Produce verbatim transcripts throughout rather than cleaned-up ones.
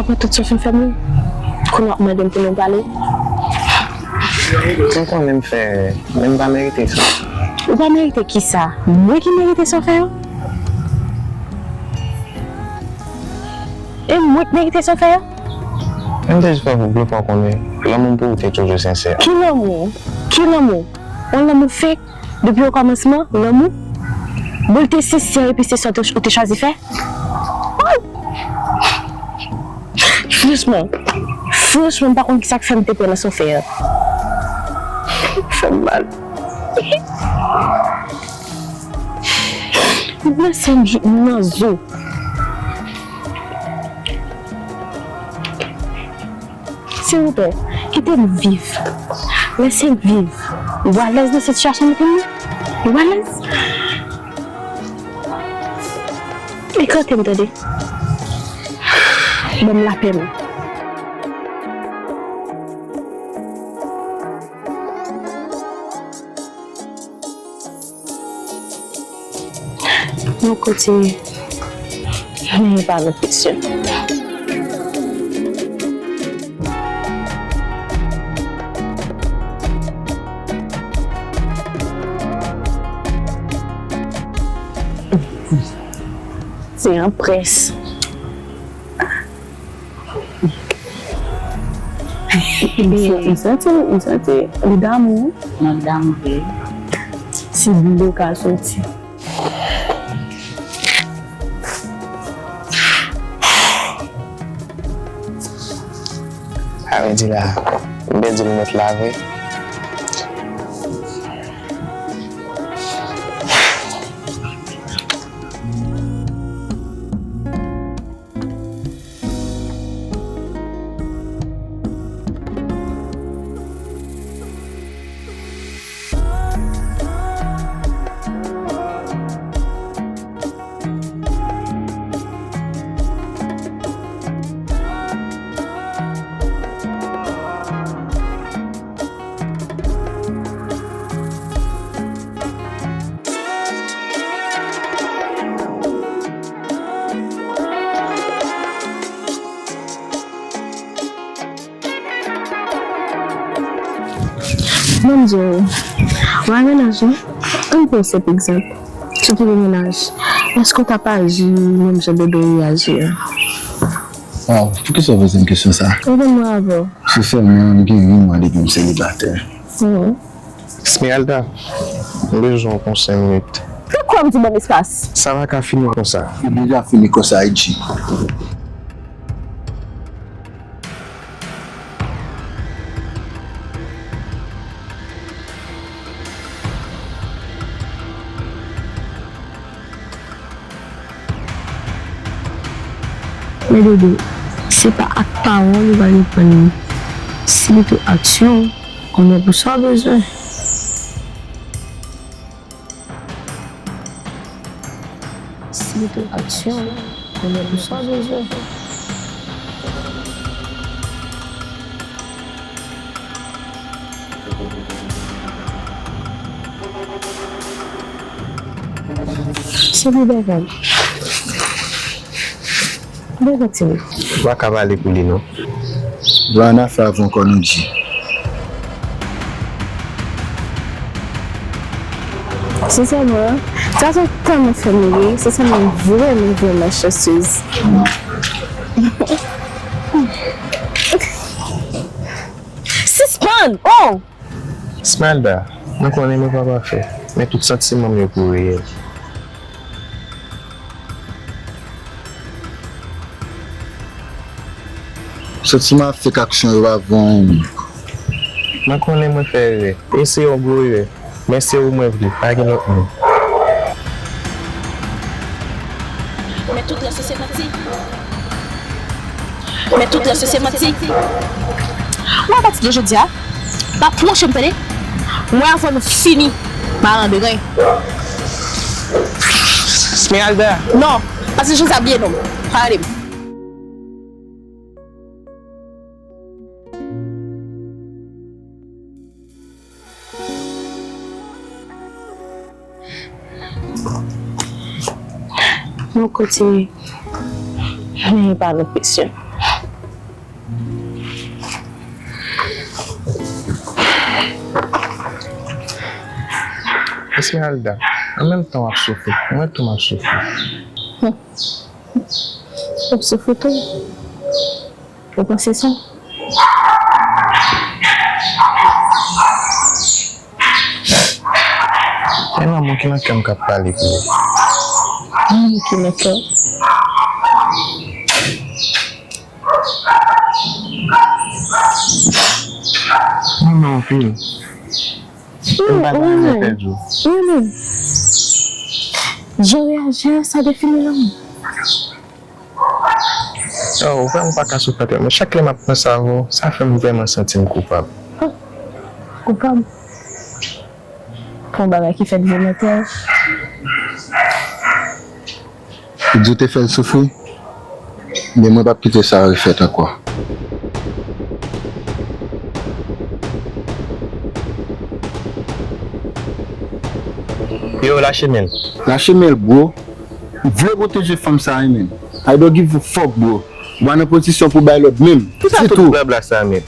Mwen tout sa w fin fè m, kounye a w ap mande m pou nou pale. Mwen konnen m fè, men m pa merite sa. Ou pa merite kisa? Mwen ki merite sa w fè yo? E mwen k merite sa w fè yo? M te jis vle fè w konnen lanmou m pou ou te toujou sensè. Ki lanmou? Ki lanmou? Yon lanmou fake? Depi okòmansman, lanmou? Bon, l te sensè epi se sa w te, w te chwazi fè? Franchman, franchman, m pa konn kisa k fè m te pè nan sa w fè a. Ou fè m mal. Ou blese m jouk nan zo. Silvouplè, kite m viv. Lese m viv. Ou alèz nan sitiyasyon m kounye a? Ou alèz? Eklate m tande. Ban m lapè m. Nou kontinye. Men pa nou kesyon. Se an près. M santi, m santi li damou. Mwen damou, wi. Se dlo ka soti. Sa vle di la, m pèdi linèt la vre. Ban m di w, w a mennaj ou, ann pran senp egzanp. Sitou nan mennaj, èske w t ap aji menm jan Dodo reyaji a? Waw, poukisa w poze m kesyon sa a? Ou konn mwen avè w. Sensèman, m gen uit mwa depi m selibatè. Mhm. Esmeralda, m bezwen w pou yon senk minit. Fè kwè m di ban m espas. Sa pa ka fini konsa. Li deja fini konsa, Edji. Men Dodo, se pa ak pawòl ou va reponn li. Se tou aksyon, konnen pou sa w bezwen. Se tou aksyon, konnen pou sa w bezwen. Se li, Bevan. Bevan, timoun. Ou pa ka pale pou li, non. Johanna fè avè w ankò, nou di. Sensèman, sa te tèlman fè m ri, sensèman, m vrèman, vrèman chansez. Sispann! Oh! Esmeralda, mwen konnen mwen pa pafè, men tout santiman m yo pou reyèl. Santiman ak fake aksyon yo pa vo anyen. Mwen konnen mwen fè erè, e se yon gwo erè, men se ou mwen vle, pa gen lòt moun. Men tout rès yo se manti. Men tout rès yo se manti. Mwen, apati de jodi a, pa pwoche m, tande? Mwen, avè w nou fini malandren. Esmeralda. Non, pase jodi a, bliye non m. Pa rele m. Nou kontinye. Men pa nou kesyon. Esmeralda, an menm tan w ap soufri, mwen tou m ap soufri. W ap soufri tou? Ou panse sa? E lanmou ki nan kè m k ap pale pou ou. Lanmou ki nan kè w. M renmen w anpil. M pa ta renmen pèdi w. Jan w reyaji a, sa defini lanmou. Oh, ou kwè m pa ka sipòte l, men chak lè m ap panse avè w, sa fè m vrèman santi m koupab. Koupab? Pou yon bagay ki fèt volontè. Ou di w te fè l soufri, men mwen p ap kite sa refèt ankò. Yo, lache men l. Lache men l, bro. Ou vle pwoteje fanm sa a, men I don't give a fuck, bro. Ou pa nan pozisyon pou bay lòd menm. Kisa tout blabla sa, men?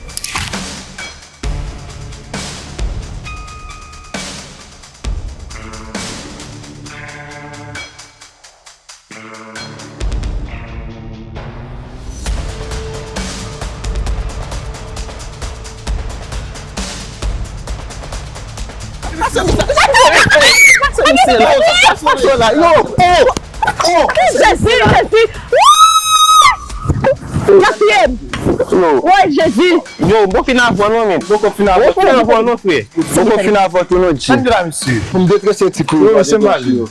Jezi, Jezi. Nan pye m. Woy, Jezi. Yo, bon fin avè w non, men. Bon fin avè w non, frè. Bon fin avè w non, G. Pou m detrese ti kou yo. Yo, se mal yo.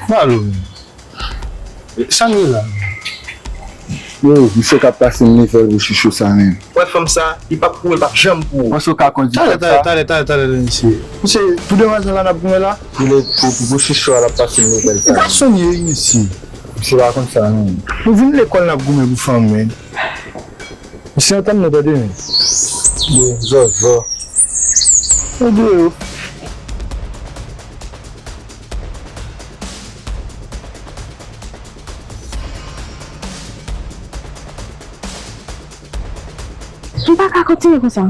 Malo, men. Sa n ye la? Yo, misye k ap pase m nivèl pou chicho sa, men. Wè fanm sa, li p ap kouri, li p ap janm kouri. Panse w ka kondui kòb sa? Talè, talè, talè, talè, talè, mesye. Misye, pou demwazèl la n ap goumen la? Pou, pou, pou chicho a, l ap pase m nivèl sa. Gason ye, mesye. Misye pa konn sa, non. Nou vin lekòl, n ap goumen pou fanm, men. Misye antann nou, tande, men. Bon, zòzò. Ou dwe yo. M pa ka kontinye konsa.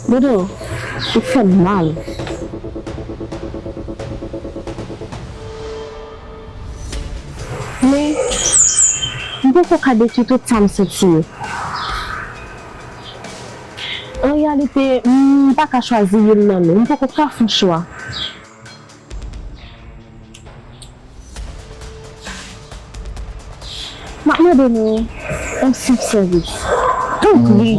Dodo, ou fè m mal. Men, m poko ka detwi tout sa m santi yo. An reyalite, m pa ka chwazi youn nan nou. M poko ka fè yon chwa. M ap mande nou yon senp sèvis. Tanpri,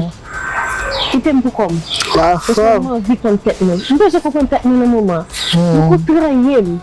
kite m pou kò m. Paske m anvi konn tèt mwen. M bezwen konprann tèt mwen nan moman. M kou tranye m.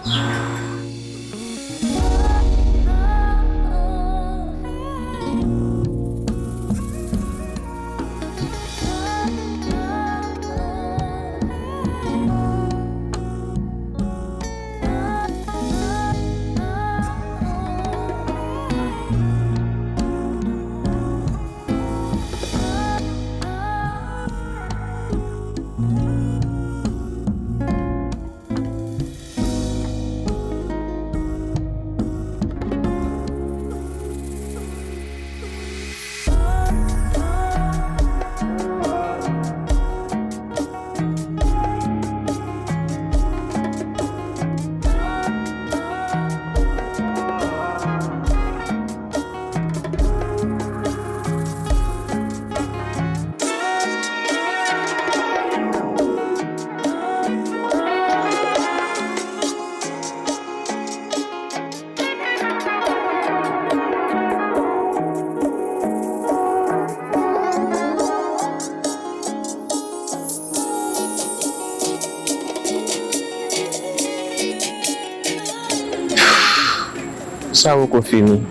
Sa poko fini.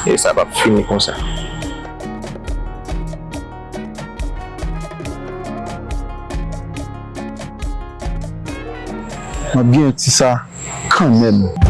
E sa p ap fini konsa. M ap genyen ti sa kanmenm.